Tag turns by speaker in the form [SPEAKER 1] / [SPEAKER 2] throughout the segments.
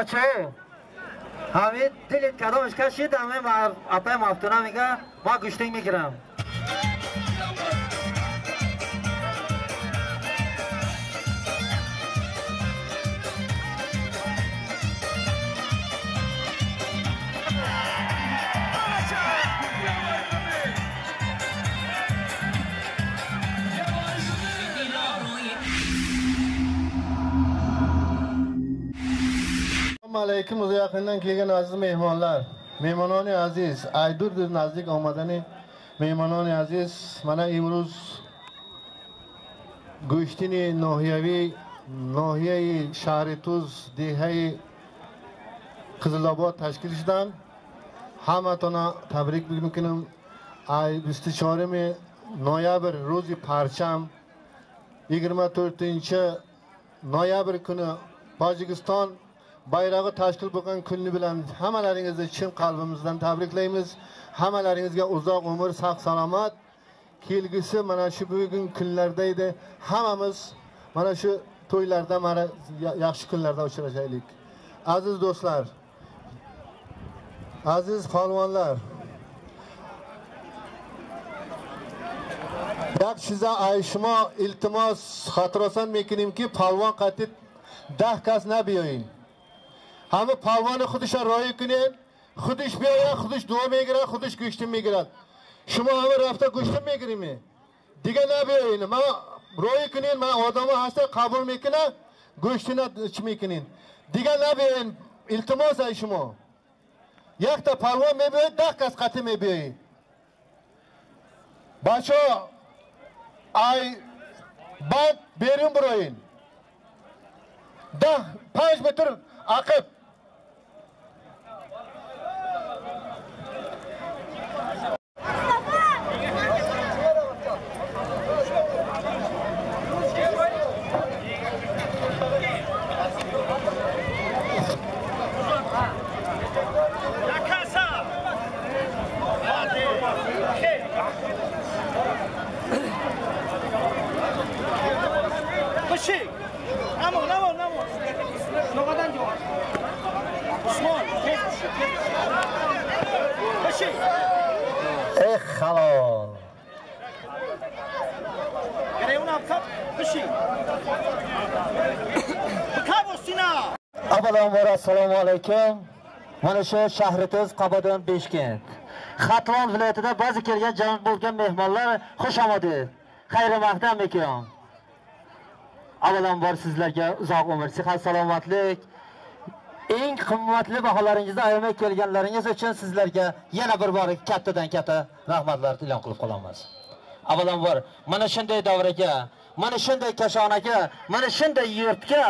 [SPEAKER 1] بچه همین دلت کدامش کشید همه اپای مفتونه میگه ما گوشتینگ میگیرم.
[SPEAKER 2] Alaykum uzoq-yaqindan kelgan aziz mehmonlar, mehmononi aziz, aydur nazdik omadani mehmononi aziz, mana imruz go'shtini nohiyaviy nohiyai shahri Tuz dehayi Qizilobod tashkil shudam. Hammatona tabrik mumkinim. Ay 24 noyabr ro'zi parcham 24 noyabr kuni Tojikiston bayrog'i tashkil bo'lgan kunni bilan hammalaringizni chin qalbimizdan tabriklaymiz. Hammalaringizga uzoq umr, sog' salomat. Kelgusi mana shu bugun kunlarda edi. Hammamiz mana shu to'ylarda, mana yaxshi kunlarda uchrashaylik. Aziz do'stlar, aziz polvonlar, як чиза ай шумо илтимос хотиррасон мекунем ки polvon qat'i 10 кас набиёин. Ҳама полвони худашро роҳӣ кунед, худаш биёяд, худаш дуо мегирад, худаш гӯштин мегирад. Шумо ҳама рафта гӯштин мегирем, дига набиёин. Ман роҳӣ кунед, ман одамо ҳаста қабул мекунад, гӯштина чӣ мекунед. Дига набиёин, илтимос ай шумо. Якта полвон мебиёед, 10 кас қатъӣ мебиёед. Бачаҳо, ай банд берун бироин. 5 метр ақиб.
[SPEAKER 1] Ey halol. Avvalambor assalomu alaykum. Mana shu Shahrituz Qabadon Beshkent. Xatlon viloyatida ba'zi kelgan jam bo'lgan mehmonlar xush omadid. Xayr maqdam ekan. Avvalambor sizlarga uzoq umr, sihat, salomatlik, eng qimmatli baholaringizni ayamay kelganlaringiz uchun sizlarga yana bir bor kattadan katta rahmatlar e'lon qilib qolamiz. Avvalambor mana shunday davraga, mana shunday kashonaga, mana shunday yurtga,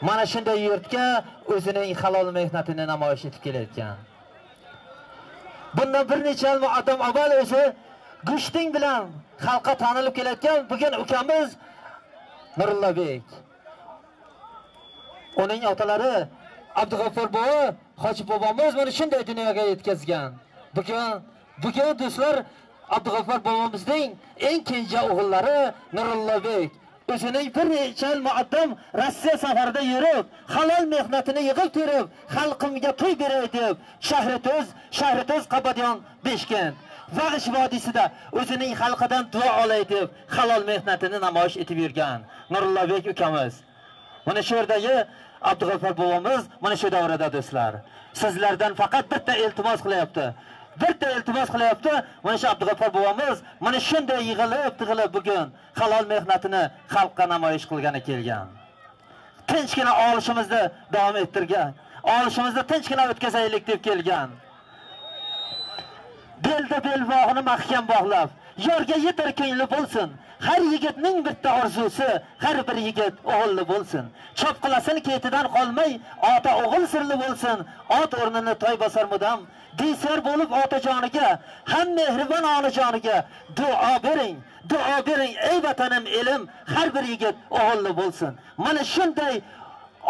[SPEAKER 1] mana shunday yurtga o'zining halol mehnatini namoyish etib kelayotgan. Bundan bir necha yil muqaddam avval o'zi go'shting bilan xalqqa tanilib kelayotgan bugun ukamiz Nurullabek. Uning otalari Abdug'afur bobo, Hoji bobomiz mana shunday dunyoga yetkazgan. Bugun do'stlar Abdug'afur bobomizning eng kenja o'g'illari Nurullabek o'zining bir necha yil muqaddam Rossiya safarida yurib, halol mehnatini yig'ib terib, xalqimga to'y beray deb Shahrituz Qabadyon Beshkent Vag'ish vodiysida o'zining xalqidan duo olay deb halol mehnatini namoyish etib yurgan Nurullabek ukamiz. Mana shu yerdagi Abdug'afur bobomiz mana shu davrada do'stlar. Sizlardan faqat bitta iltimos qilyapti. Bitta iltimos qilyapti. Mana shu Abdug'afur bobomiz mana shunday yig'ilib, tig'ilib bugun halol mehnatini xalqqa namoyish qilgani kelgan. Tinchgina olishimizni davom ettirgan. Olishimizni tinchgina o'tkazaylik deb kelgan. Belda belbog'ini mahkam bog'lab, yorga yetar ko'ngli bo'lsin. Har yigitning bitta orzusi, har bir yigit o'g'illi bo'lsin. Chopqilasin ketidan qolmay, ota o'g'il sirli bo'lsin. Ot o'rnini toy bosar mudam, disar bo'lib otajoniga, ham mehribon onajoniga duo bering, duo bering ey vatanim elim, har bir yigit o'g'illi bo'lsin. Mana shunday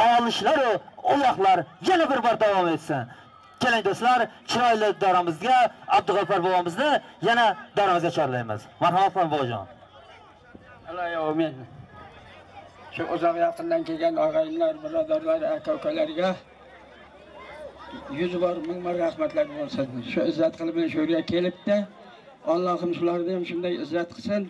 [SPEAKER 1] olishlar va uloqlar yana bir bor davom etsin. Keling do'stlar, chiroyli daramizga Abdug'afur bobomizni yana daramizga chorlaymiz. Marhamat qiling bobojon.
[SPEAKER 3] Allah ya amin. Shu uzoq yaqindan kelgan og'aynilar, birodarlar, aka-ukalarga 100 bor, 1000 bor rahmatlar bo'lsin. Shu izzat qilib shu yerga kelibdi. Allohim shularni ham shunday izzat qilsin,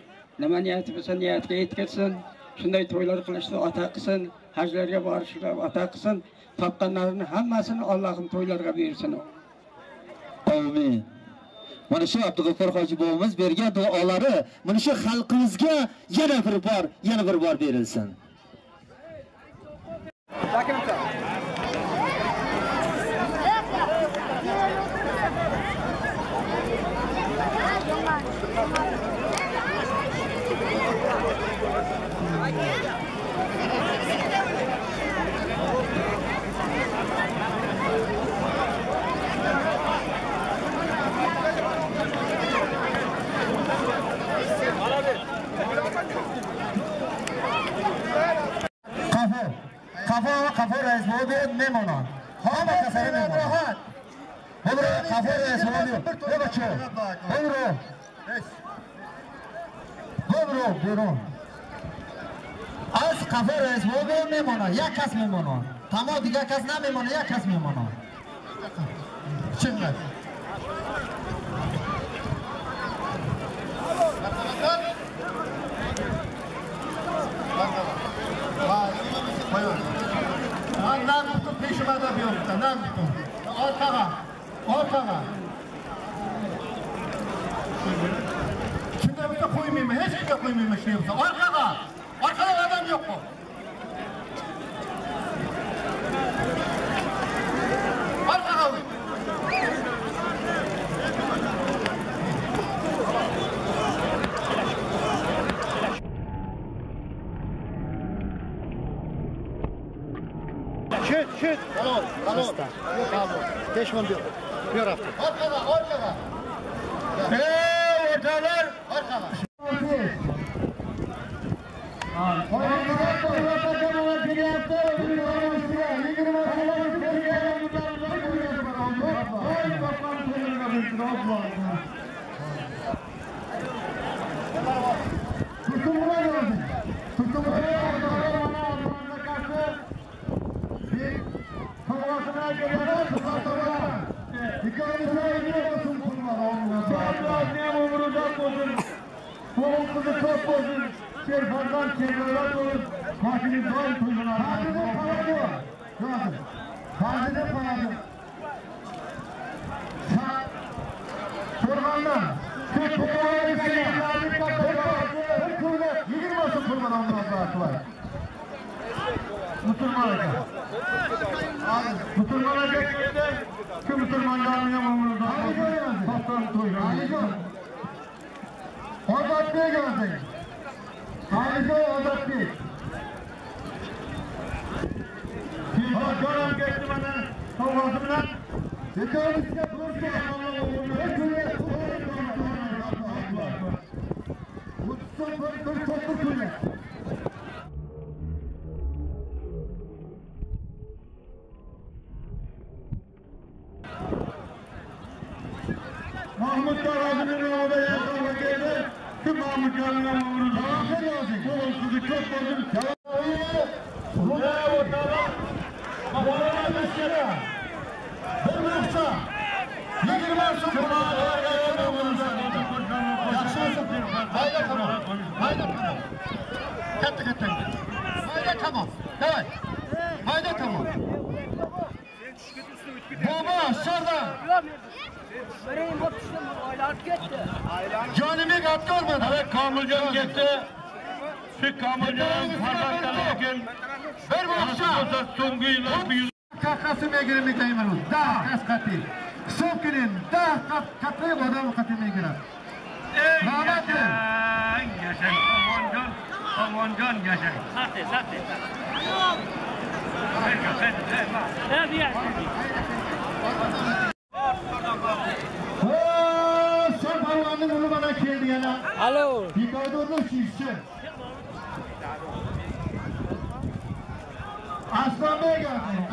[SPEAKER 3] nima niyati bo'lsa niyatiga yetkazsin, shunday to'ylar qilishni ato qilsin, hajlarga borishni ato qilsin, topganlarini hammasini Allohim to'ylarga buyursin.
[SPEAKER 1] Amin. Mana shu Abdug'affor hoji bobomiz bergan duolari mana shu xalqimizga yana bir bor berilsin.
[SPEAKER 2] Qafo rais bo'ldi, memona. Hamma kasari memona. Bobro, qafo rais bo'ldi. Bobro. Bobro. Bobro, buyurun. Az qafo rais bo'ldi, memona. Як кас memona. Tamom digar kas na memona, як кас memona. Chiqmadi. Man naguftum peshimada buyuribdi, naguftum. Orqaga, orqaga. Shunday bo'lsa qo'ymayman, hech kimga qo'ymayman shunday bo'lsa. Orqaga. Orqada odam yo'q-ku. Orqaga. Shit. Halol, halol. Peshmon bu. Bu tarafda. Orqaga, orqaga. Ey, o'rtoqlar, orqaga.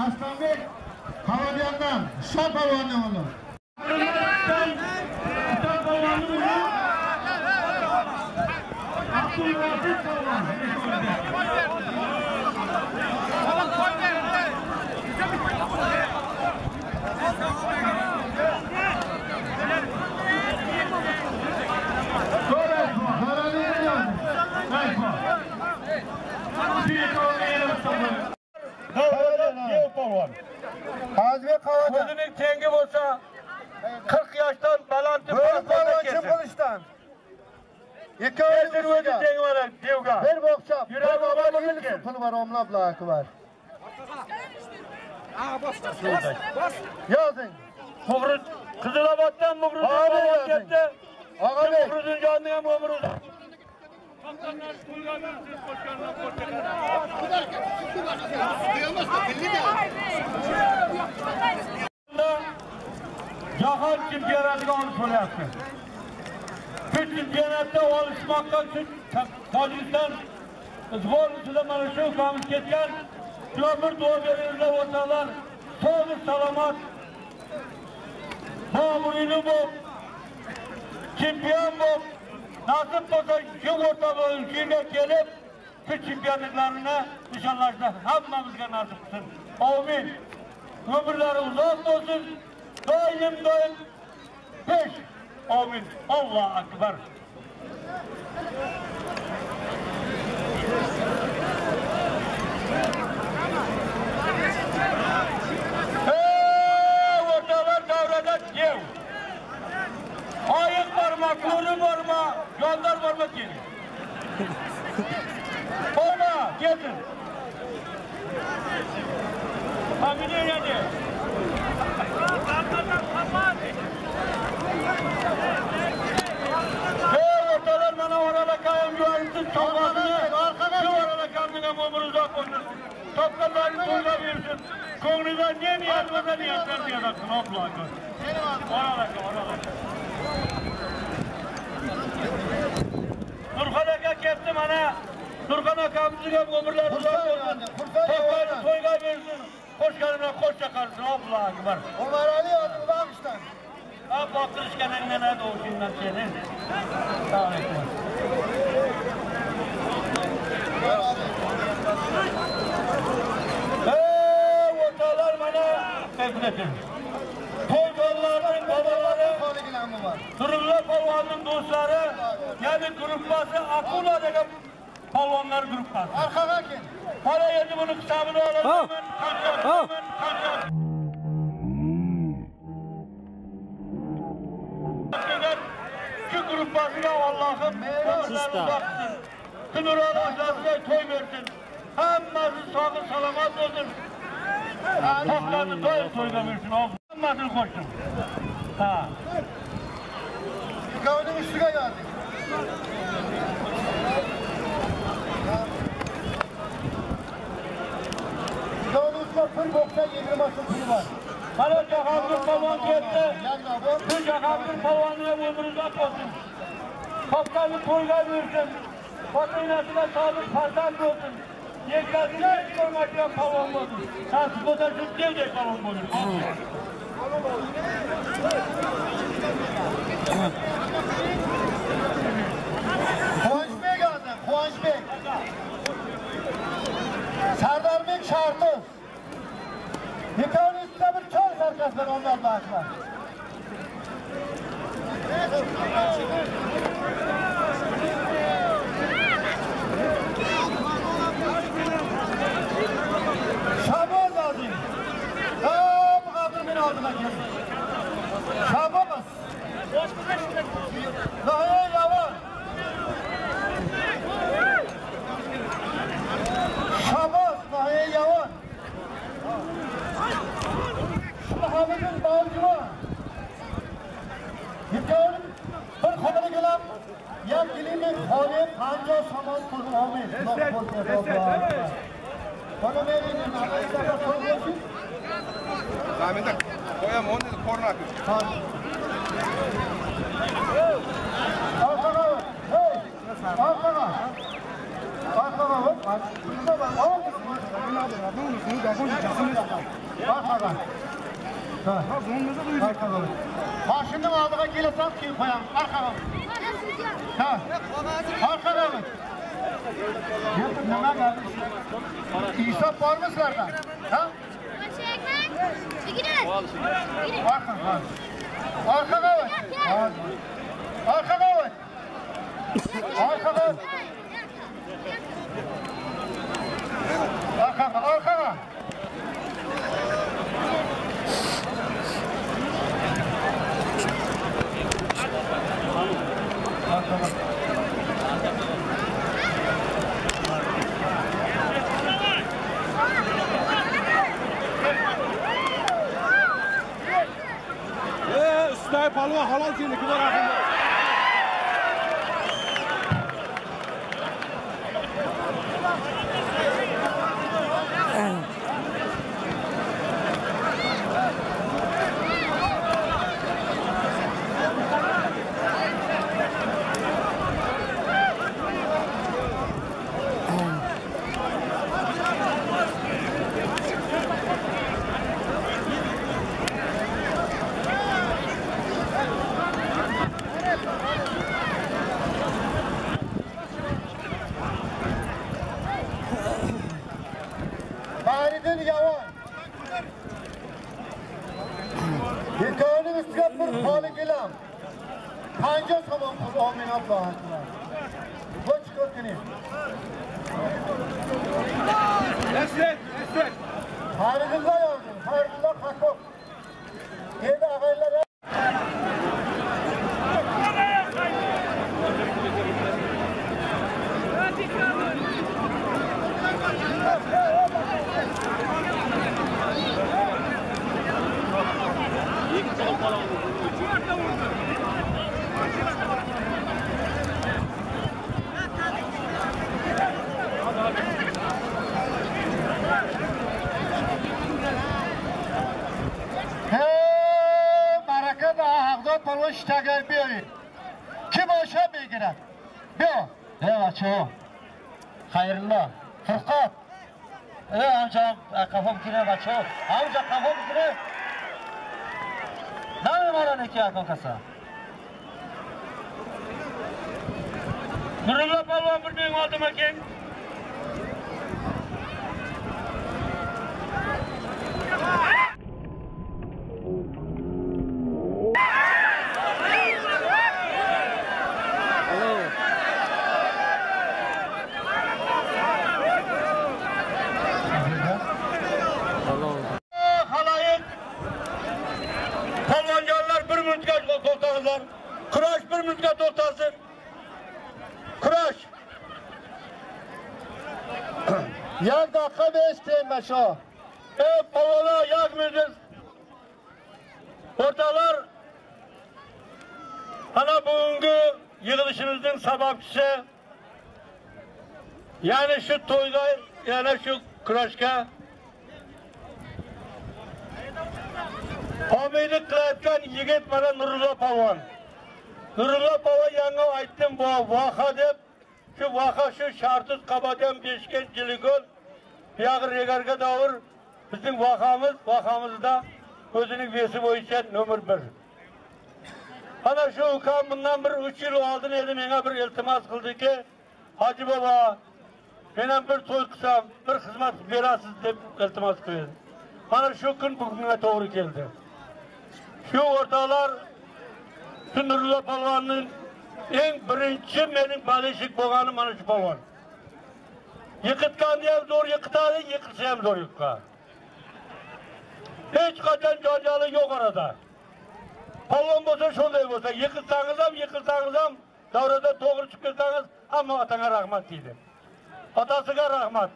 [SPEAKER 2] Aslanbek Havadyandan Shah polvonning o'g'li. Shah polvonning o'g'li Abdulvahid polvon. Hazbek qavada.
[SPEAKER 4] O'zining tengi bo'lsa 40 yoshdan baland
[SPEAKER 2] polvon qilishdan. Ikkovini
[SPEAKER 4] o'zi tengi bor devga.
[SPEAKER 2] Bir bo'xcha, bir pul var, omlab akbar. Yozing.
[SPEAKER 4] Mug'rid Qiziloboddan Mug'riddin polvon keldi.
[SPEAKER 2] Og'abek
[SPEAKER 4] Mug'riddinjonni ham umri uzun. Jahon chempionatiga olib bo'lyapti. Shu chempionatda olishmoqqa shu Tojikiston sbornisida mana shu ukamiz ketgan. Shular bir duo beringlar o'rtoqlar. Sog'lik salomat, obro'li bo'lib, chempion bo'lib, nasib bo'lsa shu o'rta bo'lishga kelib, shu chempionliklarini nishonlashni hammamizga nasib qilsin. Amin. Umrlari uzoq bo'lsin. Doim doim pesh. Amin. Allohu akbar. Ey o'rtoqlar, davrada dev. Oyiq borma, bo'ri borma, jondor borma keling. Borma, kelsin. Familiya ne? Ey o'rtoqlar, mana O'ral akam yuvarsin tog'asini. Shu O'ral akamning ham umri uzoq bo'lsin. Topganlarini to'ylab yursin. Ko'nglida ne niyat bo'lsa niyatlar niyat qilsin. Allohu akbar. O'ral aka, O'ral aka. Nurxon aka keldi mana. Nurxon akamizning ham umrlari uzoq bo'lsin. Topganini to'ylab yursin. Qo'shgani bilan qo'sh chaqarsin. Allohu akbar.
[SPEAKER 2] Umar Ali adını bağışlan.
[SPEAKER 4] Ha, boqtirishganing nima o'shindan seni. Alaykum. Ey o'rtoqlar, mana eplatin. To'ygonlarning bobolari, Nurullo polvonning do'stlari, ya'ni gruppasi Akula degan polvonlar gruppasi.
[SPEAKER 2] Arqaga kel.
[SPEAKER 4] Mana endi buni hisobini olaman. Shu gruppasiga Allohim uzoq qilsin. Nurullo to'y bersin. Hammasi sog' salomat bo'lsin. To'qlarni doim to'yga bersin. Hammasini qo'shsin. Ha.
[SPEAKER 2] Ikkovining ustiga yozing. Ikkovining ustiga bir bo'xcha 20 so'm puli bor.
[SPEAKER 4] Mana Jahongir polvon ketdi. Bu Jahongir polvonni ham umri uzoq bo'lsin. Topganini to'yga bersin. Ota-onasiga sodiq farzand bo'lsin. Yelkasini hech ko'rmaydigan polvon bo'lsin. Nasib bo'lsa shu devdek polvon bo'lsin.
[SPEAKER 2] Quvonchbek yozdi, Quvonchbek. Sardarbek Shartov. Ikkovining ustida bir choy sarkas bor, Allohu akbar. Shaboz yozing. Ha, bu meni oldiga keldi. Shaboz. Nihoyat yovon. Shaboz, nihoyat yovon. Shahobiddin Bavjuvon. Ikkovining bir xonada kelib, yak kelinlik xoli 50 somon pul olmaydi. Bana verin,
[SPEAKER 5] Zahmete koyam onu dedi korna akıyor.
[SPEAKER 2] Arkaga bak. Hey! Arkaga. Arkaga bak. Arkaga. Arkaga. Başının aldığa gelesem ki koyam. Arkaga. Ha. Arkaga bak. Nima geldi? İsa var mı sizlerden? Ha? Arkaga. Arkaga bak. Arkaga bak. Arkaga. Arkaga, arkaga.
[SPEAKER 5] Polvon halol seniki bor axir.
[SPEAKER 2] تگر بیایید کی باشه میگیرد بیا
[SPEAKER 1] بچه خیرالله فرقات همجا قفا بگیره بچه ها همجا قفا بگیره نمیمارانه که اکان کسا
[SPEAKER 4] Nurullo polvon bir ming oldim aka. Kurash bir minutga to'xtasin. Kurash.
[SPEAKER 2] یک دقیقه بیستیم بچه.
[SPEAKER 4] Ey polvonlar, yak minut. O'rtoqlar, ana bugungi yig'ilishimizning sababchisi, ya'ni shu to'yga, yana shu kurashga homiylik qilayotgan yigit mana Nurullo polvon. Nurullo polvon yangi aytdim, bu vaha deb, shu vaha shu Shartuz Qabadyan Beshkent Jiligol buyog'i Regarga davr bizning vahamiz, vahamizda o'zining vesi bo'yicha nomer 1. Ana shu ukam bundan bir 3 yil oldin edi, menga bir iltimos qildiki, Hoji bobo, men ham bir to'y qilsam, bir xizmat berasiz deb iltimos qildi. Mana shu kun bugunga to'g'ri keldi. Shu o'rtoqlar, shu Nurullo polvonning eng birinchi mening balishik bo'lgani mana shu polvon. Yiqitganda ham zo'r yiqitadi, yiqilsa ham zo'r yiqitadi. Hech qachon janjali yo'q orada. Polvon bo'lsa shunday bo'lsa, yiqilsangiz ham, yiqilsangiz ham davrada to'g'ri chiqib ketsangiz, hamma otangga rahmat deydi. Otasiga rahmat.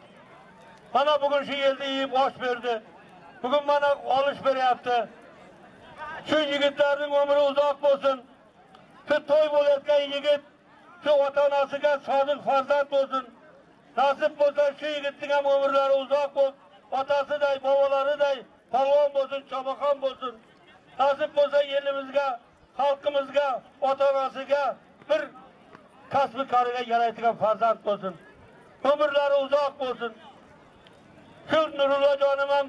[SPEAKER 4] Mana bugun shu yerda yeyib osh berdi. Bugun mana olish beryapti. Shu yigitlarning umri uzoq bo'lsin. Shu to'y bo'layotgan yigit shu ota-onasiga sodiq farzand bo'lsin. Nasib bo'lsa shu yigitning ham umrlari uzoq bo'lsin. Otasiday, bobolariday polvon bo'lsin, chobaqon bo'lsin. Nasib bo'lsa elimizga, xalqimizga, ota-onasiga bir kasbi koriga yaraydigan farzand bo'lsin. Umrlari uzoq bo'lsin. Shu Nurullo jonim ham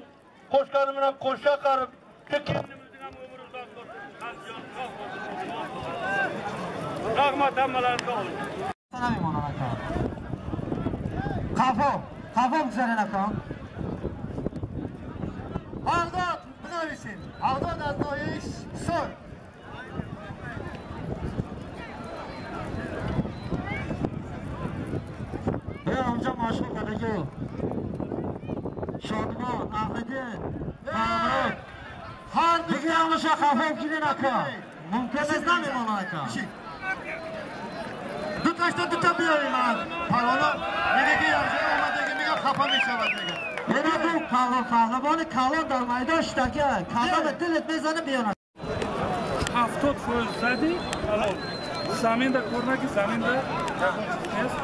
[SPEAKER 4] qo'shganim bilan qo'sha qarib, shu kelinimizning ham umri uzoq bo'lsin. Rahmat hammalaringizga.
[SPEAKER 1] Qafo, qafo bizarin aka.
[SPEAKER 2] Bag'dod بنویسین. Bag'dod از ناحیه سر.
[SPEAKER 1] آنجا ماشین قدگی شادمان احمدین تامرات
[SPEAKER 2] هر دو
[SPEAKER 1] دیگه همشه خفه بگیرین اکا ممکن
[SPEAKER 2] Siz
[SPEAKER 1] نمیمانه اکا
[SPEAKER 2] دو تاشتا دو تا بیاریم من پروانا میگه که یارجه اومده میگه خفه میشود میگه
[SPEAKER 1] اینا دو پهلوان کلان در میدان شتگه کلان به دلت میزنه بیانه.
[SPEAKER 4] 70% задӣ, ҳалол. Заминда кор накӣ, заминда ягон чиз нест.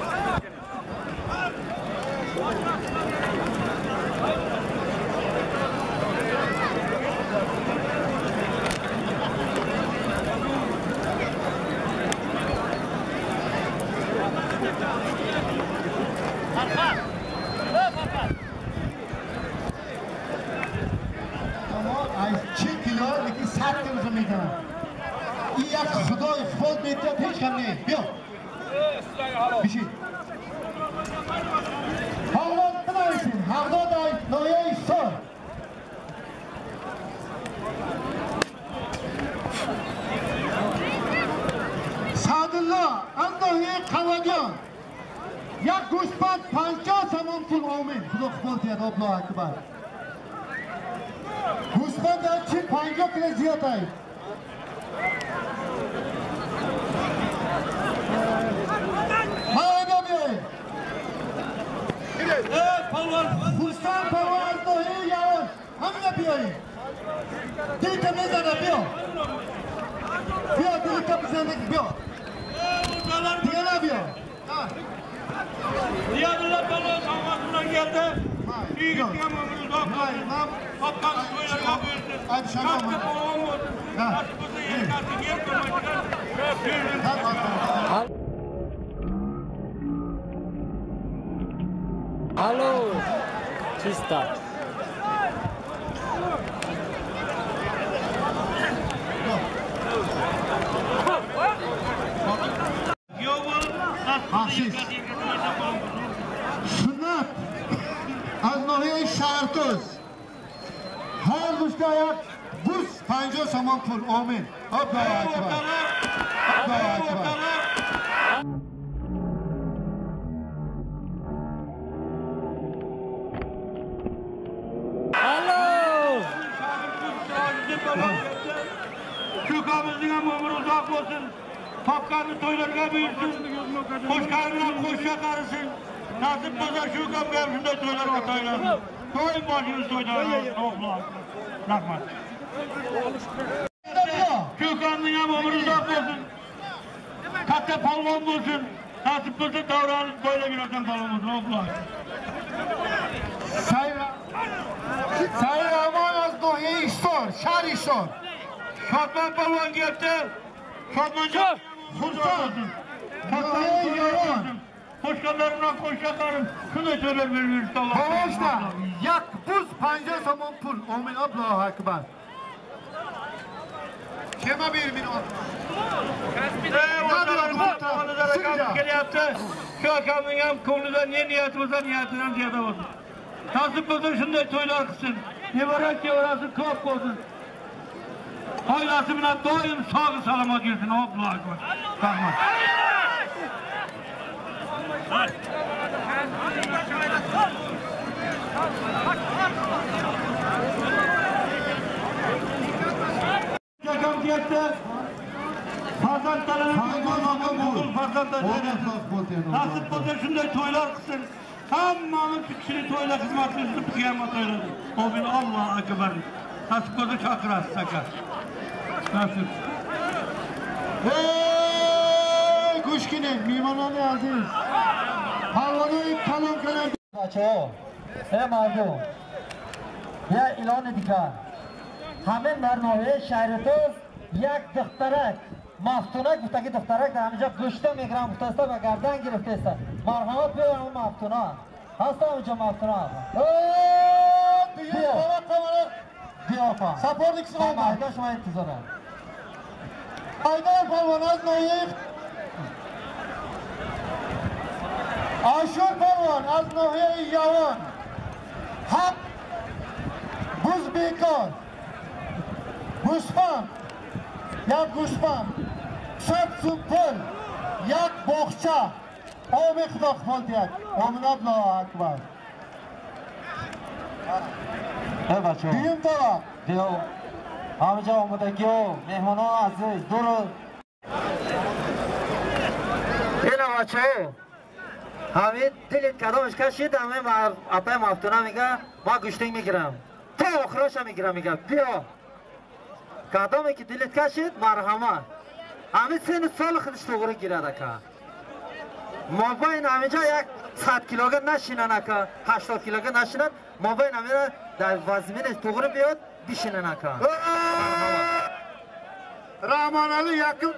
[SPEAKER 2] از 40 کیلو یکی 100 کیلو میکنم. این یک خدای خود میتونه هیچ کم نیست. بیا بشین. حالا بنویسین 70 ناحیه سال. سعدالله از ناحیه قوادیان یک گوسفند 50 سامان پول. آمین. خدا قبول کند. الله اکبر. گوسفند از 40-50 کیلو زیاد است. ما بیایید. خوستان پروان از ناحیه یوان همینه بیایید. دلت میزنه بیا. بیا دلت بزنه بیا. دیگه نه بیا.
[SPEAKER 4] Ziyadullah Palvan sovg'asi keldi. Yigitga ham umri uzoq bo'lsin. Topgan to'ylarga buyursin. Katta polvon bo'lsin. Nasib bo'lsa yelkasi yer ko'rmaydigan.
[SPEAKER 6] Алло, чисто.
[SPEAKER 2] سنت از ناحیه شهرتوز هر دوستا یک بوس 50 سامان پول. آمین. الله اکبر. الله اکبر.
[SPEAKER 4] Shu ham umri uzoq bo'lsin. Topganni to'ylarga buyursin. Qo'shqari bilan qo'shga qarisin. Nasib bo'lsa shu ukamga ham shunday to'ylar o'taylasin. Doim boshimiz to'yda bo'lsin. Rahmat. Shu ukamning ham umri uzoq bo'lsin. Katta polvon bo'lsin. Nasib bo'lsa davrani to'ylab yuradigan polvon bo'lsin.
[SPEAKER 2] Sayraman از ناحیه ایستار شهر ایستار.
[SPEAKER 4] Shodmon polvon keldi. Shodmonjon
[SPEAKER 2] Xursand. Navoiy Yaron.
[SPEAKER 4] Qo'shqonlar bilan qo'shqa qarin. Shunday to'ylar berib yursin Alloh.
[SPEAKER 2] Balochda یک بوز 50 سامان پول. آمین. الله اکبر. کما bir min
[SPEAKER 4] Kelyapti. Shu akamning ham ko'nglida ne niyati bo'lsa niyatidan ziyoda bo'lsin. Nasib bo'lsa shunday to'ylar qilsin. Nevara chevarasi ko'p bo'lsin. Oilasi bilan doim sog' salomat yursin. Allohu akbar. Rahmat. Akam keldi. Farzandlarini farzandlari nasib bo'lsa shunday to'ylar qilsin. Hammamiz shu kishining to'yida xizmat qilib bizga ham to'ylar. Amin. Allohu akbar. Nasib bo'lsa chaqirasiz aka. Nasib.
[SPEAKER 2] Ey گوش کنید میهمانان عزیز. پروانه کلان کلان
[SPEAKER 1] بچه‌ها، ای مردم، یه اعلان دیگر. همه در ناحیه شهرتوز یک دخترک مفتونک گفته که دخترک در همینجا گوشته میگیرم گفته است و گردن گرفته است. مرحمت بیارم اون مفتونه هست اونجا مفتونه. بیا بیا پا
[SPEAKER 2] سپردیکس آمد.
[SPEAKER 1] شما انتظارم.
[SPEAKER 2] حیدر پروانه از ناحیه عاشور پروان از ناحیه یوان. حق بوز بیکار گوسفند یک گوسفند 100 سوم پول یک باغچه. آب خدا قبول دید. آمین. الله اکبر.
[SPEAKER 1] ای بچه‌ها
[SPEAKER 2] دیم طبق
[SPEAKER 1] بیا همینجا آمدگی ها مهمانان عزیز دور اینا بچه ها همین دلت کدامش کشید همه اپای مفتونه میگه ما گوشتنگ میگیرم تا آخراش هم میگیرم. میگه بیا Кадоме ки дилит кашид, марҳамат. Ҳамин сени соли худиш тоғри гирад ака. Мобайн ҳаминҷа як 100 килога нашинан ака, 80 килога нашинан, мобайн ҳамина дар вазминаш тоғри биёд, бишинан ака.
[SPEAKER 2] Rahmonali yakın.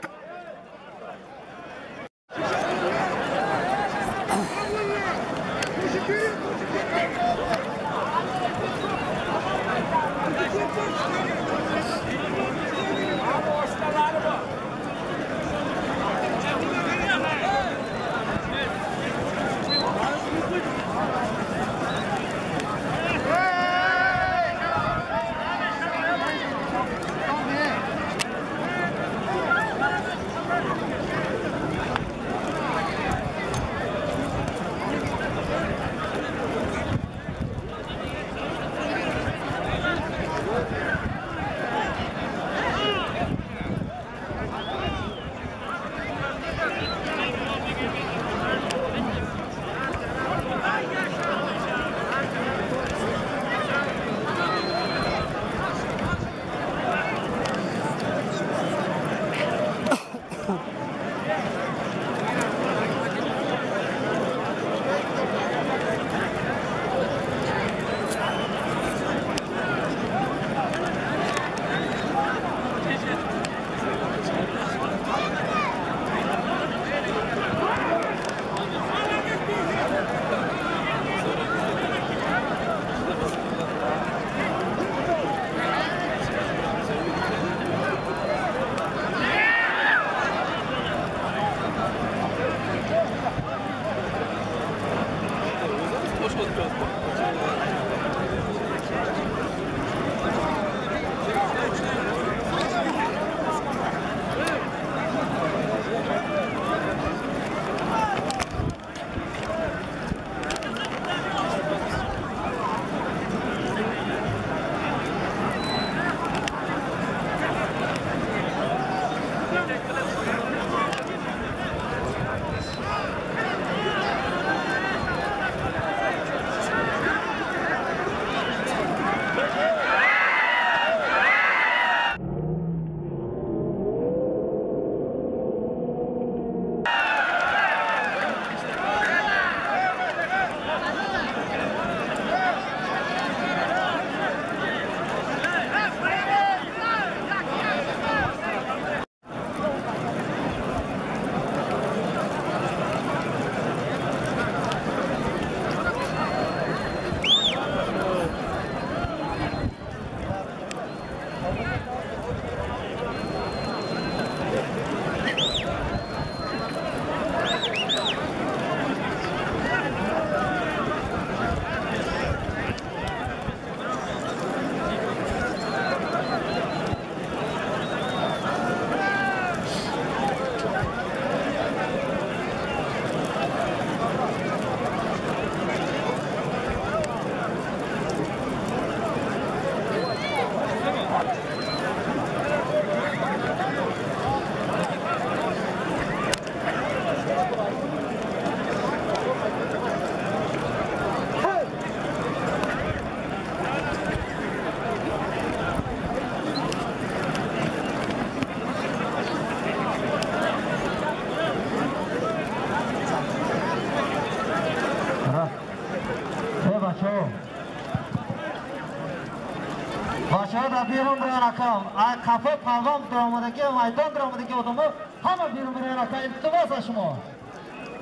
[SPEAKER 1] Берун бироян акам, қафо палвон даромадаги, майдон даромадаги одамо ҳама берун бироян ака, илтимос аз шумо.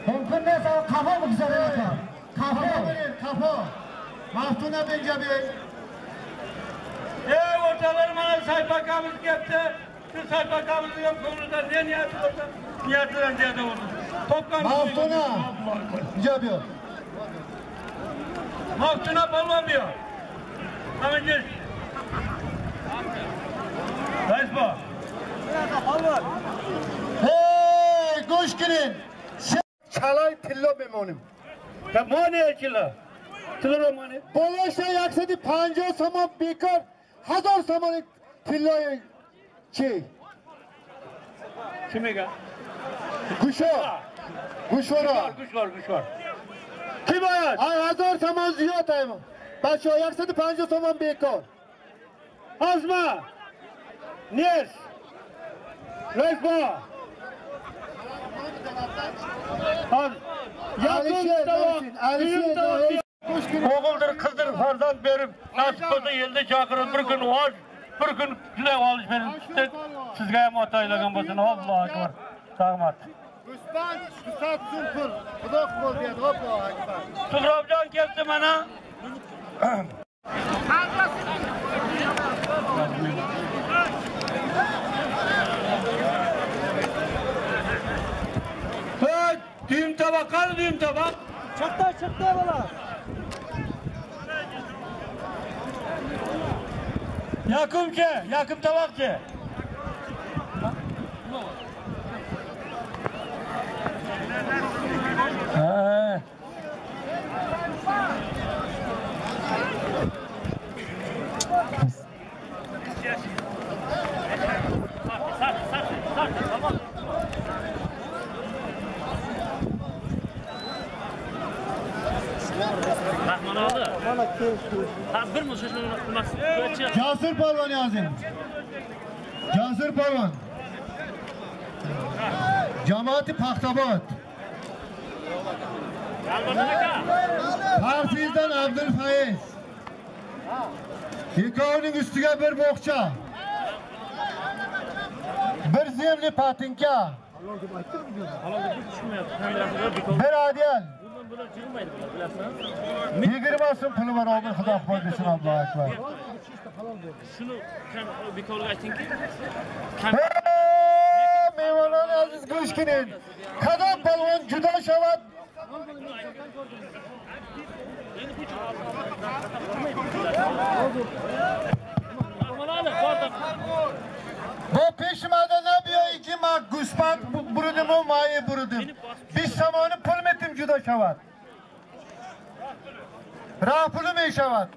[SPEAKER 1] Мумкин нест қафо бигзарен ака.
[SPEAKER 2] Қафо бирин, қафо. Мафтуна бинҷа бин.
[SPEAKER 4] Ey o'rtoqlar, mana Sayfi akamiz kelibdi. Shu Sayfi akamizni ham ko'nglida ne niyati bo'lsa, niyatidan ziyoda bo'lsin. Topgan
[SPEAKER 2] Maftuna. Inja bu.
[SPEAKER 4] Maftuna polvon bu. Mana
[SPEAKER 2] Hey, go'sh kirin. Chalay tillo memonim.
[SPEAKER 4] Mane kilo. Tillo mane.
[SPEAKER 2] Bolashda 150 somon bekor, 1000 somon tillo chi.
[SPEAKER 4] Kimga?
[SPEAKER 2] Gushor. Gushora.
[SPEAKER 4] Gushor, gushor. Kim ayat?
[SPEAKER 2] Ay 1000 somon ziyod ayman. Bacho 150 somon bekor.
[SPEAKER 4] Azma. Нест. Райфа. O'g'ildir, qizdir farzand berib, nasib bo'lsa elda chaqirib, bir kun osh, bir kun tilak olish berib, sizga ham ota aylagan bo'lsin. Allohu akbar. Rahmat.
[SPEAKER 2] Guspand 200 so'm pul. Xudo qabul berdi. Allohu akbar.
[SPEAKER 4] Suhrobjon keldi mana. Hey, düğüm tabak, qani düğüm tabak?
[SPEAKER 1] Chiqdi, chiqdi bola.
[SPEAKER 4] Yakupchi, Yakup tabakchi. Ha.
[SPEAKER 2] Jasur polvon yozing. Jasur polvon. Jamoati Paxtabod. Parsizdan Abdulfaiz. Ikkovining ustiga bir bo'xcha. Bir zemli patinka. Bir adiyal. 20 so'm puli bor, obin Xudo qabul qilsin, Allohu akbar.
[SPEAKER 6] Shuni bekorga aytingki.
[SPEAKER 2] Mehmonlar aziz go'sh keling. Qadam polvon judo shavat. Bu peşimada nabiyoi ki ma guspand burudim u mayi burudim. 20 somoni pul metim judo shavat. Rah puli meshavat.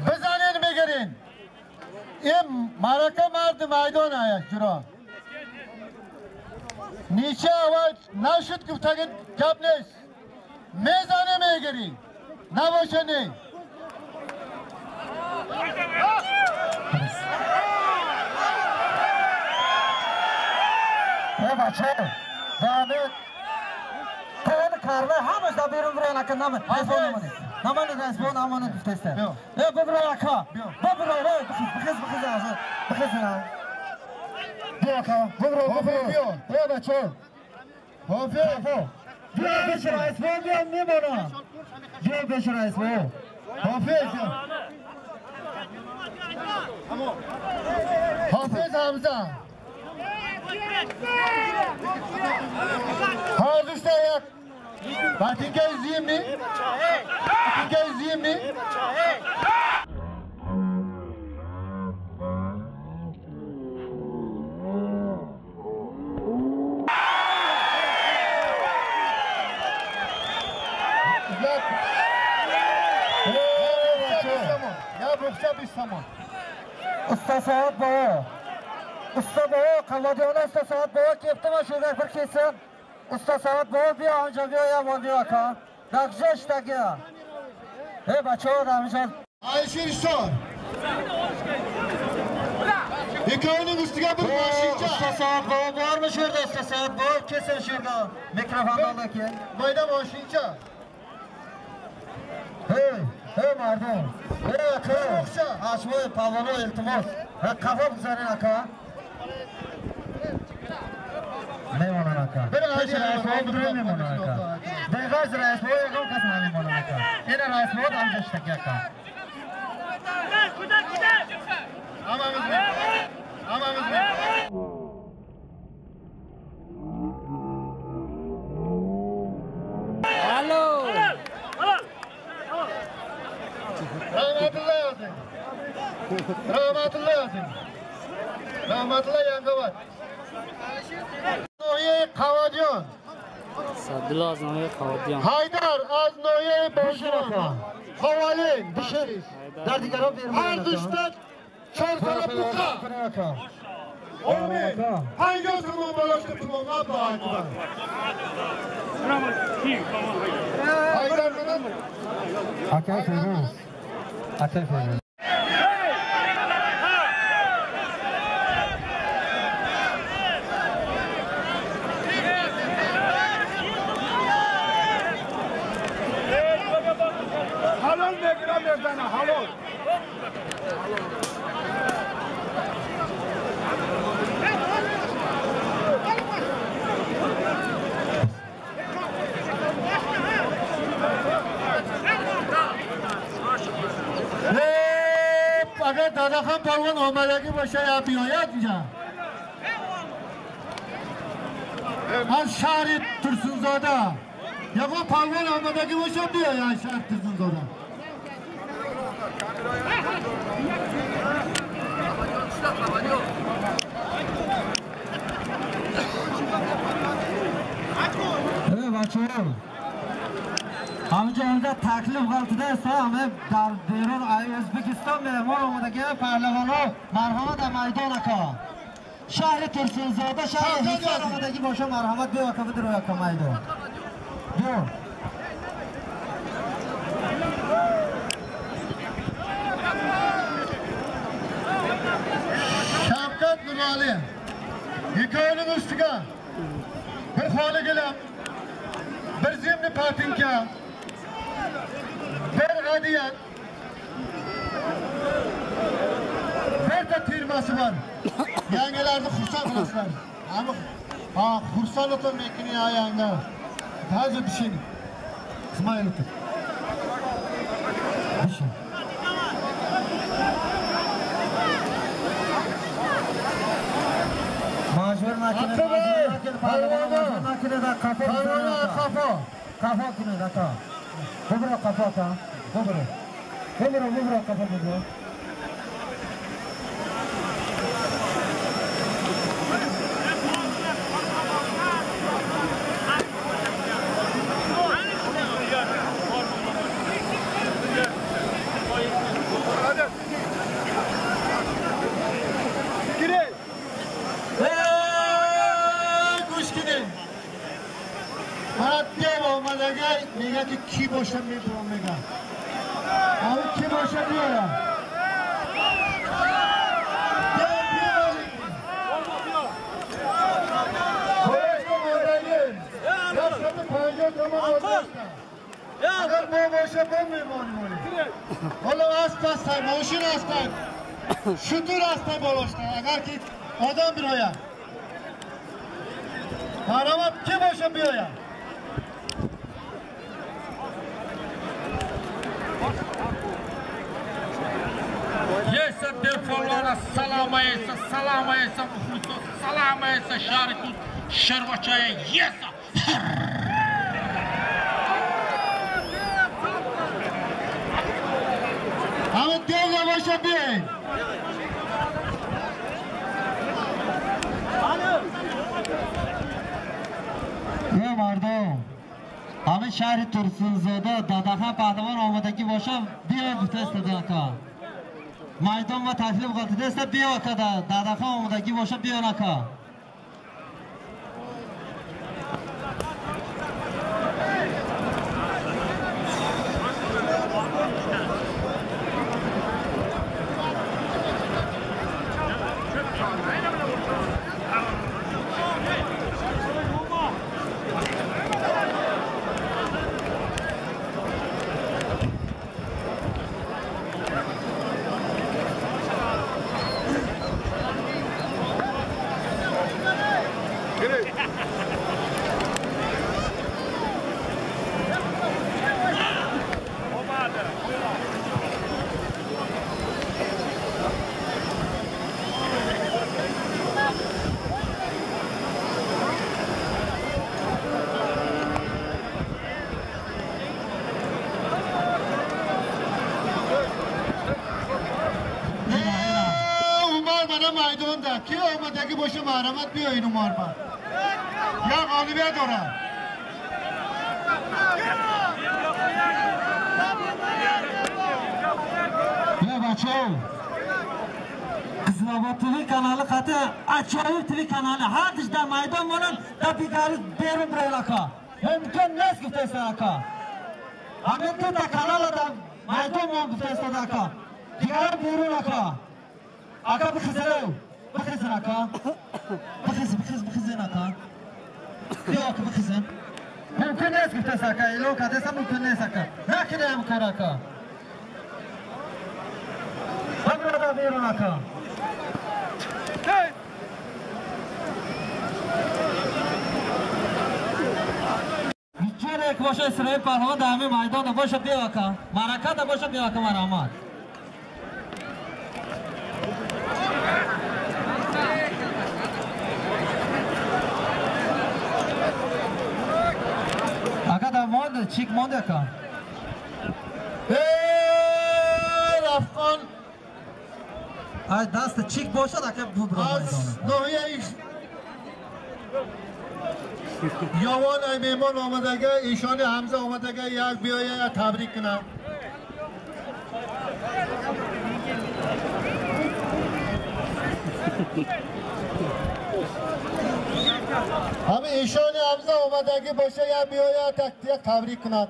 [SPEAKER 2] Bizanin megirin. Em maraka mardi maydon ayak juro. Necha avval nashud guftagin gap nest. Mezane megiri. Nabosha ne.
[SPEAKER 1] Ey bacha, David. Qo'lni qarla, hammasi berib biron aka nima? Namani rasmon namani guftasa. Ey bu biron aka. Bu biron bixiz bixiz hozir. Bixiz. Bu aka, bu biron, bu biron. Ey bacha.
[SPEAKER 2] Hofiz.
[SPEAKER 1] Biyo besh rasmon biyo memona. Biyo besh rasmon.
[SPEAKER 2] Hofiz. Hofiz Hamza. Hozirda yak. Batinka izlaymi? Batinka izlaymi? Ya bo'xcha 5 somon.
[SPEAKER 1] Usta Soat bobo. Usta bobo, Qavadiyona usta Soat bobo kelibdi, mana shu yerga bir kelsin. Usta Soat bobo biyo ancha biyo yomon biyo aka. Daqjashdagi. Ey bacho, Ramzon.
[SPEAKER 2] Alisher Ishon. Ikkovining ustiga bir mashincha.
[SPEAKER 1] Usta Soat bobo bormi shu yerda? Usta Soat bobo kelsin shu yerga. Mikrofonni oldi keyin.
[SPEAKER 2] Mayda mashincha.
[SPEAKER 1] Hey, hey mardon. Hey aka. Ashvoy palvoni iltimos. Ha, qafo bizaning aka. Mehmonon aka. Bir rasmon birin mehmonon aka. Beg'az rasmon yag'on kas mehmonon aka. Ena rasmon amjashdagi aka.
[SPEAKER 2] Hammamiz. Hammamiz.
[SPEAKER 6] Alo.
[SPEAKER 2] Rahmatullah yozing. Rahmatullah yozing. Rahmatullah Yangavat. Nohiya Qavadiyon.
[SPEAKER 6] Sadullo az nohiya Qavadiyon.
[SPEAKER 2] Haydar az nohiya Boshroq. Havolin
[SPEAKER 1] Bishir. Dardigarov bermaydi.
[SPEAKER 2] Har dushta 4 sona buqa. Amin. 50 somon baloshga tumon Allohu akbar. Haydar bilan
[SPEAKER 1] Aka Feruz. Aka Feruz.
[SPEAKER 4] kilo mezana halol.
[SPEAKER 2] اگر دادا خان پروان آمدگی باشه یا بیاید اینجا از شهر ترسونزاده یا پروان آمدگی باشه بیاید از شهر ترسونزاده.
[SPEAKER 1] بچه‌ها همینجا اونجا تکلیف غلطیده است همه در بیرون ازبکستان مهمان آمدگی پهلوان ها مرحمت در میدان اکا شهر ترسونزاده شهر حصار آمدگی باشه مرحمت بیا اکا بدرو اکا میدان بیا.
[SPEAKER 2] Şavkat Nurali hikoyaning ustiga bir xoli gilam, bir zimni patinka, bir adiyat, birta termasi bor. Yangilarni xursand qilasizlar. Ha, xursand o'tin mekini yanga. Hozir pishing. Ismoil o'tin. Pishing.
[SPEAKER 1] Majbur makine, majbur makine da kafa, kafa, kafa kine da ka. Bubro kafa ka, bubro, bubro, bubro kafa bubro.
[SPEAKER 2] میگه که کی باشه میبرم میگه آره کی باشه بیارم اگر ما باشه ما میمانیم. حالا اسب هستن، ماشین هستن، شتر هستن بالاشتن. اگر که آدم بیاید مرحمت کی باشه بیاید.
[SPEAKER 7] Salama esa, salama esa, muxliso, salama esa, shahri tut, sharvachaya, yesa.
[SPEAKER 2] همه دل نباشه بیاین.
[SPEAKER 1] ای مردم همه شهر ترسونزاده داداخان پهلوان آمدگی باشه بیا گفته است دادا میدان و تکلیف غلطیده است بیا که داداخان آمدگی باشه بیا نکا.
[SPEAKER 2] کی آمدگی باشه مرحمت بیاین اون مارمت یا غالبیت دارم.
[SPEAKER 1] Ya بچه قزلاباد TV kanalı katı acayip TV kanalı her dışda meydan monun da bir berun buraya mümkün nes güftesi aka. Hemen de kanala da meydan mon güftesi aka. Diğer berun aka. Aka bıkızın. Bıkızın aka. Bıkız bıkız bıkızın aka. Yok bıkızın. Mümkün nes güftesi aka. Elo kadesa mümkün nes aka. Nakine mkar aka. Берун ака. یک باشه اسرائیل پهلوان در همین میدان باشه بیا کن مرکه باشه بیا کن مرحمت. اگه در مانده چیک مانده کن
[SPEAKER 2] افغان
[SPEAKER 1] ای دست چیک باشه اگه برو میدان
[SPEAKER 2] ناحیه یاوان ای میمان آمدگه ایشان حمزه آمدگه یک بیایه تبریک کنم. همه ایشان حمزه آمدگه باشه یک بیایه یک تبریک کنم.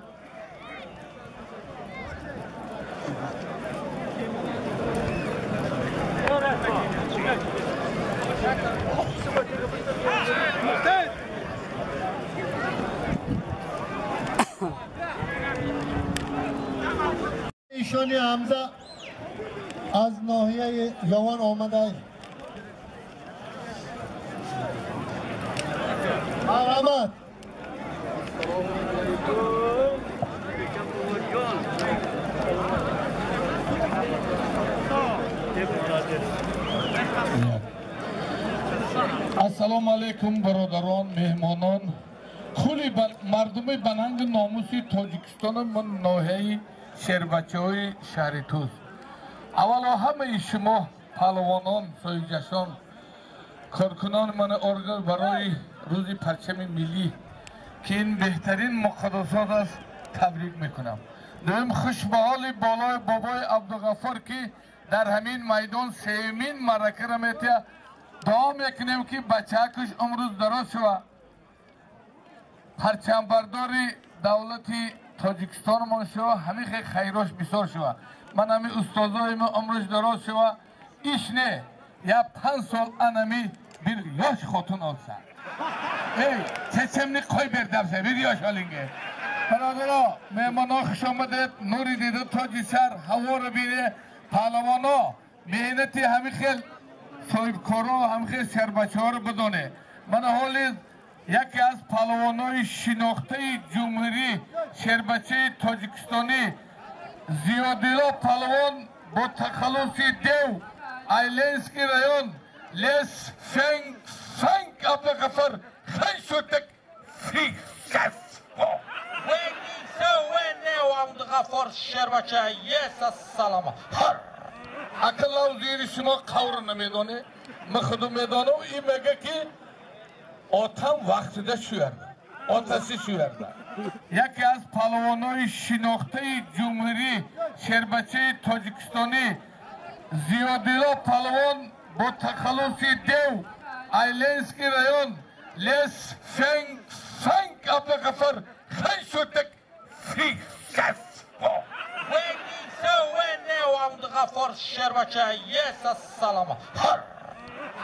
[SPEAKER 2] ایشانی حمزه از ناحیه یاوان آمده. مرحمت.
[SPEAKER 7] السلام علیکم برادران، مهمانان، کلی مردم بننگ ناموسی تاجیکستان من ناحیه شیربچه‌های شهر توس. اولا همه شما پهلوانان، سایجشان، کارکنان من ارگان برای روز پرچم ملی که این بهترین مقدسات است تبریک میکنم. دوم خوش به حال بالای بابای عبدالغفار که در همین میدان سومین معرکه را میتیه. دعا میکنیم که بچه‌کش امروز دراز شود، پرچم بردار دولت تاجیکستان ما شود، همه خیراش بسیار شود. من همین استادای ما امروز دراز شود، ایش نه یا 5 سال انمی bir yosh xotin olsa. Ey, chechemni qo'yib ber debsa, bir yosh olinga. Birodarlar, mehmonlar xush omadid. Nuri dedi toji sar, havo biri pahlavona, mehnati hami xil sohibkoro, hami xil sarbachor bidone. Mana holi یکی از پهلوانای شناخته جمهوری شربچه تاجیکستانی زیادیلا پهلوان با تخلص دیو ایلنسکی رایون لس فنگ فنگ عبدالغفار خنشوتک فیخسفو عبدالغفار شربچه یس السلام. اکلاو زیر شما قور نمیدانه، من خودم میدانم. این میگه که otam vaqtida shu yerda, otasi shu yerda. Яке аз паҳлавонои шинохтаи ҷумҳурӣ шербачаи тоҷикистонӣ Зиёдило паҳлавон бо тахаллуси Дев Айленский район Лес Фенг Фенг Абдуғаффор Ханшутак Фихсасфо. Абдуғаффор Шербача ес ассалом.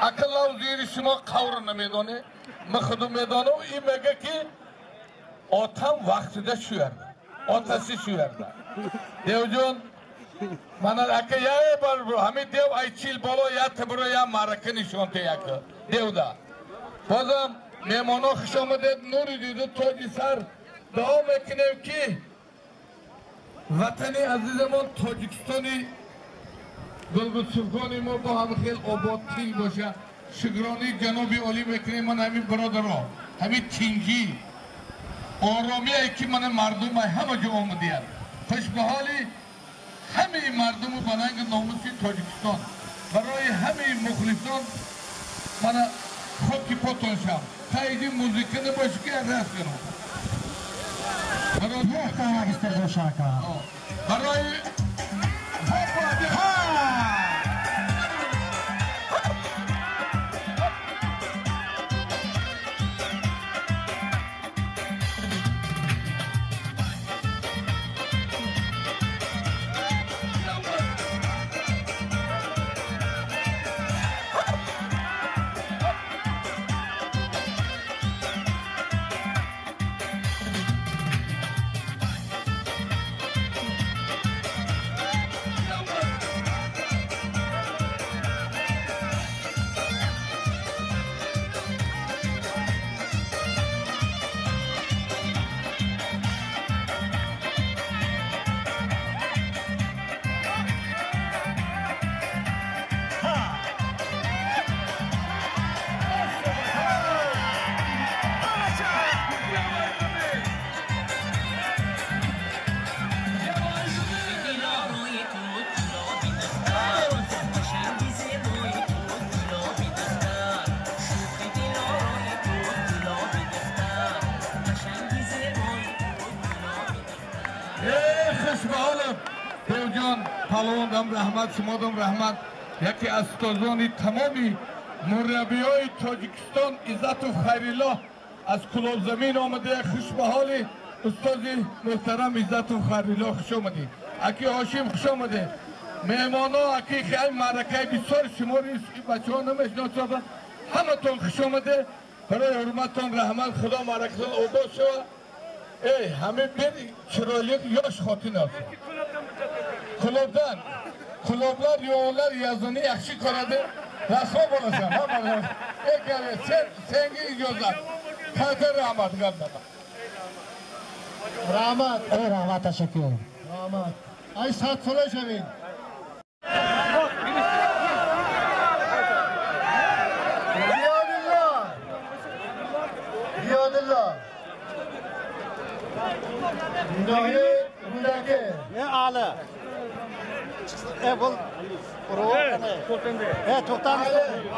[SPEAKER 7] Акаллав зири шумо қавр намедонӣ, ман худум медонам. Ин мега ки отам вақтида shu yerda, otasi shu yerda. Devjon mana aka ya bor ҳамин дев ай чил боло я тибро я маърака нишон теяка девда. Бозам меҳмонҳо хуш омадед, нури диду тоҷи сар. Дуо мекунем ки ватани азизамон Тоҷикистони гулгулсуфгони мо бо ҳам хел обод тинг боша. Шукрони ҷаноби олӣ мекунем ман ҳамин бародаро, ҳамин тингӣ оромие ки мана мардум ҳама ҷо омадияд. Хуш ба ҳоли ҳамаи мардуму ба ранги номуси Тоҷикистон, барои ҳамаи мухлисон мана хоки потон шав. Қайди музика набоши ки раст кунам. Барои Ҳоҷиҷон палвондам раҳмат, шумодам раҳмат. Яке аз устозони тамоми мураббиҳои Тоҷикистон Иззатов Хайриллоҳ аз Кулобзамин омада. Хуш ба ҳоли устози муҳтарам Иззатов Хайриллоҳ, хуш омадӣ. Аки Ҳошим, хуш омадед. Меҳмоно, аки хеле маъракаи бисёр шумори бачаҳо намешиносанд, ҳаматон хуш омадед. Барои ҳурматтон раҳмат, Худо маъракатон обод шавад. Эй, ҳамин бир chiroyli yosh xotin olsin. Klubdan, klublar yo'llar yazini yaxshi ko'radi. Rasvo bo'lasan, hamma. Ey, sen senga ijozat. Katta rahmat, gaplar.
[SPEAKER 2] Rahmat.
[SPEAKER 1] Ey, rahmat, tashakkur.
[SPEAKER 2] Rahmat. Ay, sat so'rashaving. Ziyodillo. Ziyodillo. Noyi Rudaki.
[SPEAKER 8] Ne Ali? Bu to'xtamiz.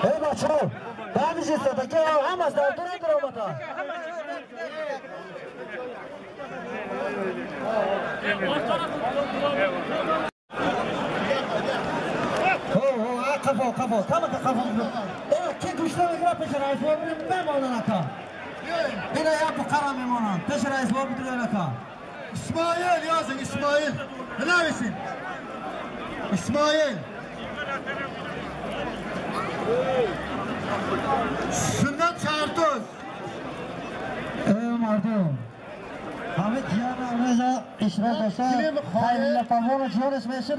[SPEAKER 1] Ey bachor, bamiz istadaki hammasi o'tiradi robota. Ho, ho, qafo, qafo, tamam qafo. Ey, ki gushla megra pesh rais bor memonan aka. Ina ya buqara memonan. Pesh rais bor bitirgan aka.
[SPEAKER 2] İsmail yazın, İsmail. Bilaversin. İsmail. Sunnat Çartoz.
[SPEAKER 1] Ey mardum. Hamid jiyan ameza ishrat do'sta. Xayrilla polvon jiyan ismi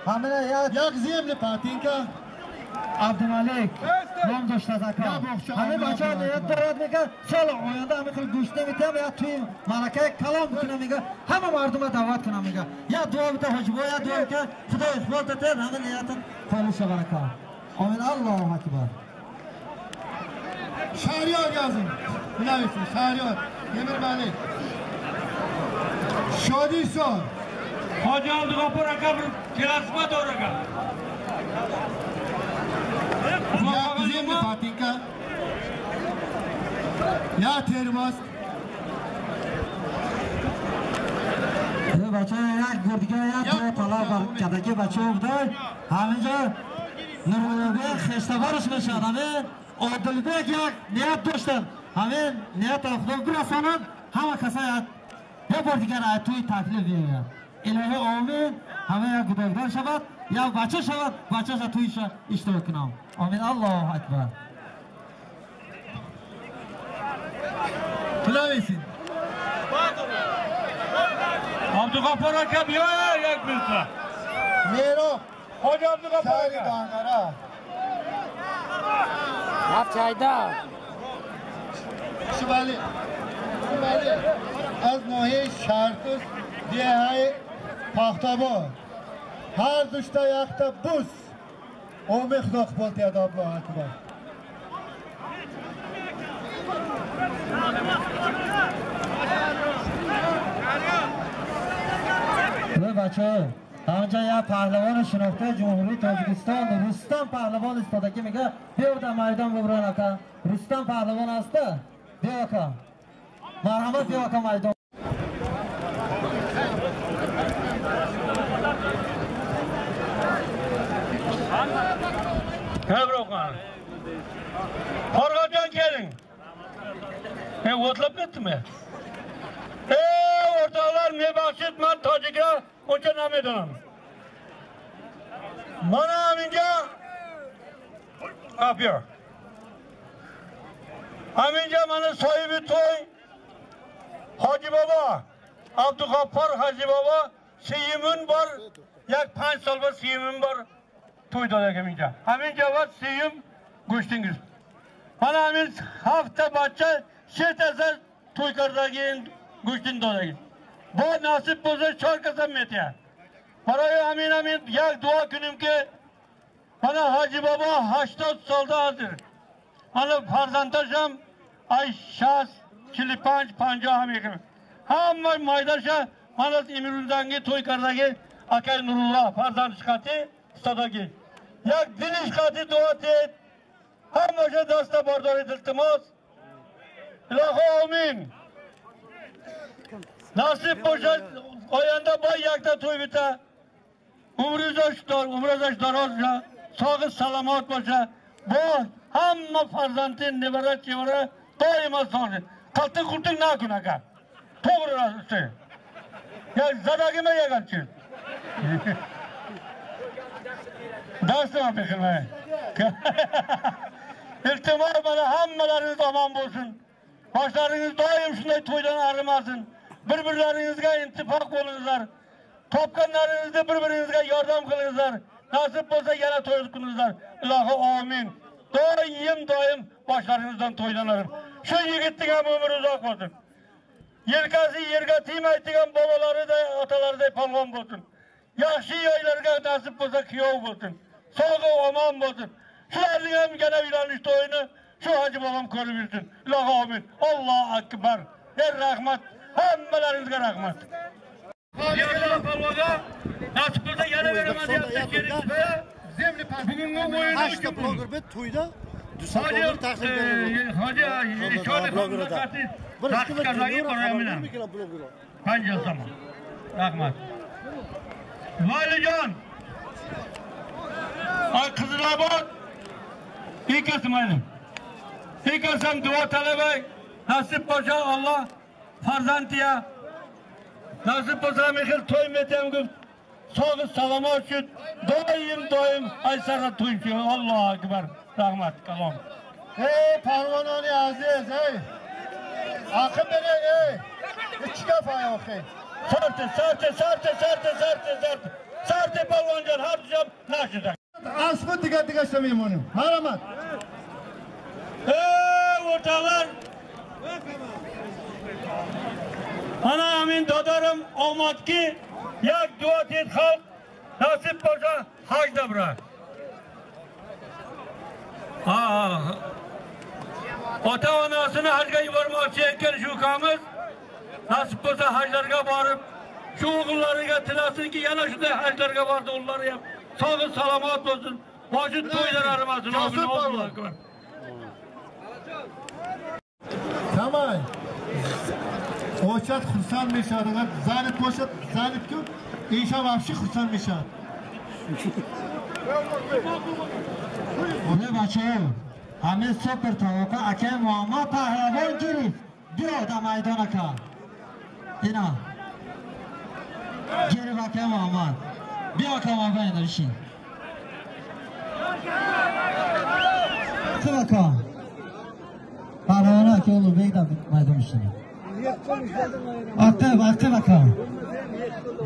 [SPEAKER 1] Hamina ya
[SPEAKER 2] Yak zemli patinka.
[SPEAKER 1] Abdumalik nom do'shta aka. Hamid bacha niyat dorad mega sol oyanda hamid qil go'shtni bitam ya tuy malaka kalom kunam mega hamma marduma da'vat kunam mega. Ya duo bita hoji ya duo ka Xudo iqbol tatar hamid niyatin qabul shavar aka. Amin, Allohu akbar.
[SPEAKER 2] Şahriyar yazın. Bilaversin, Şahriyar. Emir Malik. Shodi son.
[SPEAKER 4] Hoji Abdug'ofur aka bir kelasma to'g'ri aka.
[SPEAKER 2] Ya zemli patinka. Ya termos.
[SPEAKER 1] Ey bacha, yak gurdiga yak talab kadagi bacha o'g'day. Haminja Nurulbek xeshtavarish meshad. Hamin Odilbek yak niyat do'shdan. Hamin niyat Xudo birasonan hamma kasa yak bir bor digar aytuy taklif bergan. Ilohi amin. Hamma yak gudagdor shavat, ya bacha shavat, bacha tuyisha ishtirok qilamiz. Amin, Allohu akbar.
[SPEAKER 2] Bilaversin.
[SPEAKER 4] Abdug'ofur aka biyoy yak bilsa.
[SPEAKER 2] Mero.
[SPEAKER 4] Hoji Abdug'ofur aka.
[SPEAKER 2] Dangara.
[SPEAKER 6] Hafchayda.
[SPEAKER 2] Shibali. Shibali. Az nohiya Shartuz dehay Paxtabod. Har dushta yaxta buz. Umid Xudo qilib deydi Allohu akbar.
[SPEAKER 1] Ey bacha, Hamja ya pahlavon shinoxta Jumhuriyat Tojikiston Rustam pahlavon istodagi mega bu maydon bubron aka. Rustam pahlavon asti. Bu aka. Marhamat bu aka maydon.
[SPEAKER 4] Kabroqon. Qorg'ojon keling. O'tlab ketdimi? Ey o'rtoqlar, mebahshid, men tojiklar uncha namedonam. Mana menga Apyo. Aminga mana sohibi to'y Hoji bobo, Abdug'offar Hoji bobo seyimin bor, yak 5 sol bor seyimin bor to'y dodaga menga. Aminga va seyim go'shtingiz. Mana amin hafta bacha shetasa to'y kardagin go'shtin dodagi. Bu nasib bo'lsa chor kasam metiya. Barayı amin amin yak dua kunimki mana Hoji bobo 80 solda hazır. Mana farzandasham ay 60 45 50 ham ekan. Hamma maydasha mana Emiruldangi to'y kardagi akay Nurulloh farzand chiqati ustadagi. Yak dilish qati duo et. Hammasha dasta bordor iltimos. Ilohi amin. Nasib bo'lsa oyanda boy yakda to'y bita. Umriz daroz sog'i salomat bo'lsa, bu hamma farzandi, nevara, chevara doimo sog'lik. Qaltiq qultiq nakun aka. To'g'ri rosti. Ya zadagima yeganchi. Darsni beqilmay. Iltimos mana hammalaringiz omon bo'lsin. Boshlaringiz doim shunday to'ydan arimasin. Bir-birlaringizga ittifoq bo'linglar. Topganlaringizni bir-biringizga yordam qilinglar. Nasib bo'lsa yana to'y qilinglar. Ilohi amin. Doim boshlaringizdan to'ylanarım. Shu yigitning ham umri uzoq bo'lsin. Yelkasi yerga tegmaydigan bobolariday, otalariday polvon bo'lsin. Yaxshi yoylarga nasib bo'lsa kuyov bo'lsin. Sog'i omon bo'lsin. Shularning ham yana uylanish to'yini shu hoji bobom ko'rib yursin. Ilohi amin. Allohu akbar. Ey rahmat. Hammalaringizga rahmat. Polvonga nasib bo'lsa yana beraman deyapti. Bugungi o'yinni
[SPEAKER 8] 8 bloger bet to'yda 200 dollar taqdim beradi.
[SPEAKER 4] Hoji
[SPEAKER 8] Bir ikki bloger.
[SPEAKER 4] 5 tamam. Rahmat. Valijon. Ay Qizilobod. Ikkasi mayli. Ikkasi duo talabay. Nasib bo'lsa Alloh farzandiya. Nasib bo'lsa mehir to'y metam sog'i salomat uchun doim aysara to'y. Allohu akbar. Rahmat kalom.
[SPEAKER 2] Ey polvononi aziz, ey. Aql bering, ey. Ikkiga fayoqi.
[SPEAKER 4] Sarti sarti. Sarti polvonjon har jam nashida.
[SPEAKER 2] Asbi diga ishlamayman. Marhamat.
[SPEAKER 4] Ey o'rtoqlar. Ana amin dadarim omadki yak dua et xalq nasib bo'lsa hajda birar. Ota onasini hajga yubormoqchi ekan shu ukamiz. Nasib bo'lsa hajlarga borib, shu o'g'illariga tilasinki, yana shunday hajlarga borsa o'g'illari ham sog'i salomat bo'lsin, boshi to'ydan arimasin.
[SPEAKER 2] Tamam. O'chat xursand meshadi, zanib bo'shat, zanibku inson vahshiy xursand meshadi.
[SPEAKER 1] Ne bacham, hame super tovoqa aka Muhammad pahlavon girib, biyo da maydon aka. Ina. Girib aka Muhammad. Biyo aka Muhammad bishin. Aka. Pahlavon aka Ulug'bek da maydon bishin. Aqib aka.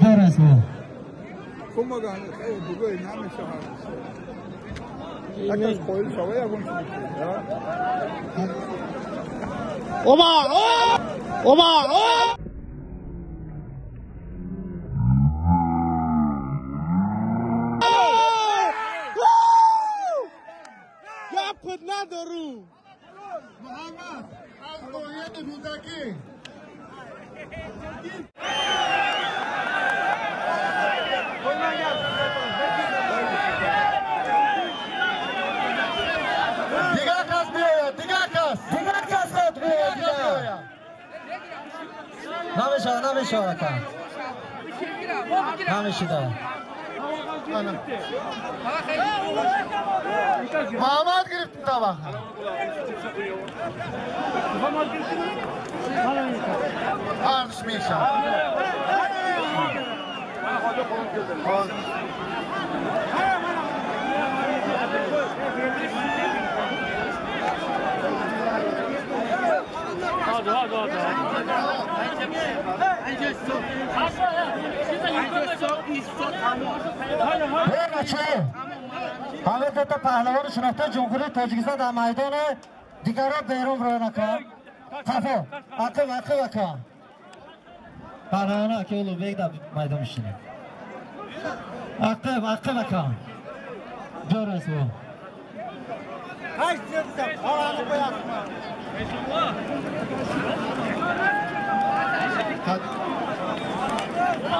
[SPEAKER 1] Görəs bu.
[SPEAKER 8] Oba! Oba! Gap nadaru.
[SPEAKER 2] Muhammad az noyani Rudaki.
[SPEAKER 1] Namish aka. Namishida.
[SPEAKER 2] Muhammad giribdi tabaqa. Ardish mesha.
[SPEAKER 1] Ҳамин дута паҳлавони шинохтаи Ҷумҳурии Тоҷикистон дар майдони дигарро берун бирояд ака. Қафо, ақиб, ақиб ака. Паҳлавони ака Улуғбек дар майдон мешинад. Ақиб, ақиб ака. Ҷорас бу.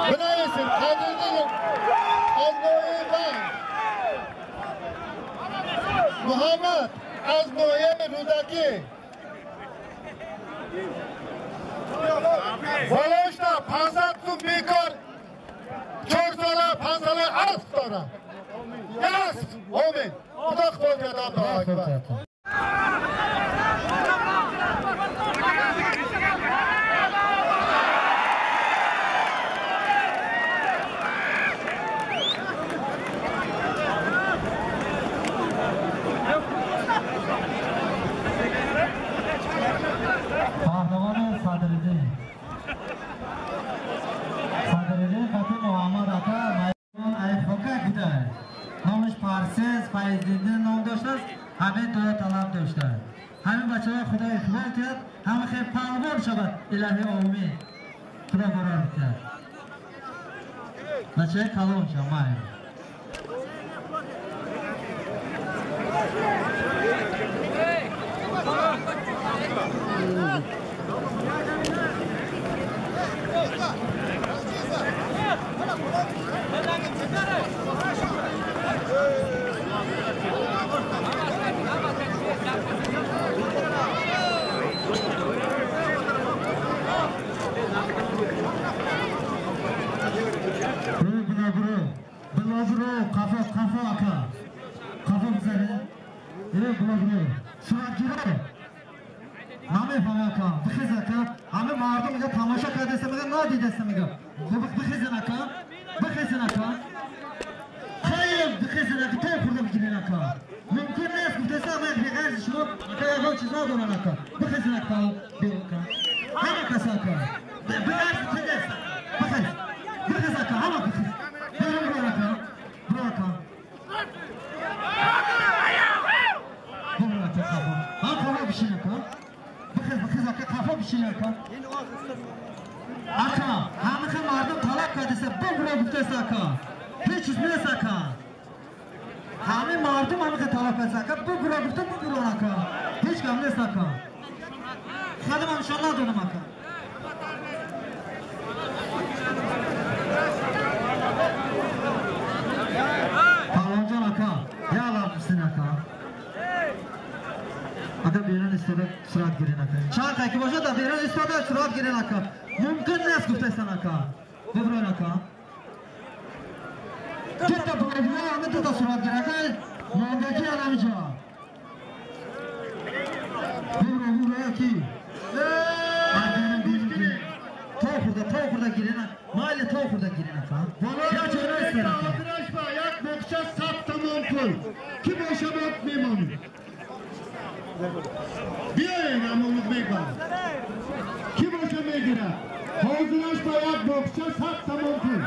[SPEAKER 2] Binayesin, qadrli Aznoyi Muhammad Aznoyi Rudaki. Boloshda 500 so'm bekor, 4 sola 5 sola asp. دارن. آمین. خدا قبول کرد. الله اکبر.
[SPEAKER 1] پهلوان صدرالدین صدرالدین قطع محمد عطا میدان ای خاکک بوده، نامش پرسیز فیض‌الدین نام داشته است. همه دو طلب داشته. همین بچه های خدا اقبال کرد، همه خیلی پهلوان شود. الهی آمین. خدا برار کرد. بچه های کلون شد ماهر. Bro, qafo, qafo aka. Qafo bizani. Bro, bro. Suratgiro. نمیفهمم aka. بخیز aka. همه مردم میگه تماشا کرده میگه نادیده میگه. بخیزن aka. بخیزن aka. خیلی بخیزن aka. تا خورده بگیرین aka. ممکن نیست گفته من بغیر شما aka یگان چیز ندارن aka. بخیزن aka. بیا aka. همه کس aka. بغیر تو نیست. بخیز. بخیز aka. همه بخیز. برو aka. برو aka. برو aka قفا. ها قفا بشین aka. بخیز بخیز aka قفا بشین aka. Aka همه که مردم طلب کرده است بگو گفته است aka. هیچ چیز نیست aka. همه مردم همه که طلب کرده است aka بگو گفته بگو aka. هیچ کم نیست aka. خودم هم شما ندونم aka. پهلوان aka. یا الله محسن aka. Aka بیرون ایستاده صورت گیرین aka. چند که باشه در بیرون ایستاده صورت گیرین aka. ممکن نیست گفته استن aka. ببرون aka. دو تا بلوغ همه دو تا صورت گیرین aka. ماندگی همینجا. ببرون ببرون یکی. تا خورده تا خورده گیرین aka. مایل تا خورده گیرین aka. یا چرا استن aka.
[SPEAKER 2] یک بخچه 100 تومان پول. کی باشه باید میمانیم. بیایین امانت میکنم. کی باشه میگیره؟ حاضرش با یک بخچه 100 تومان پول.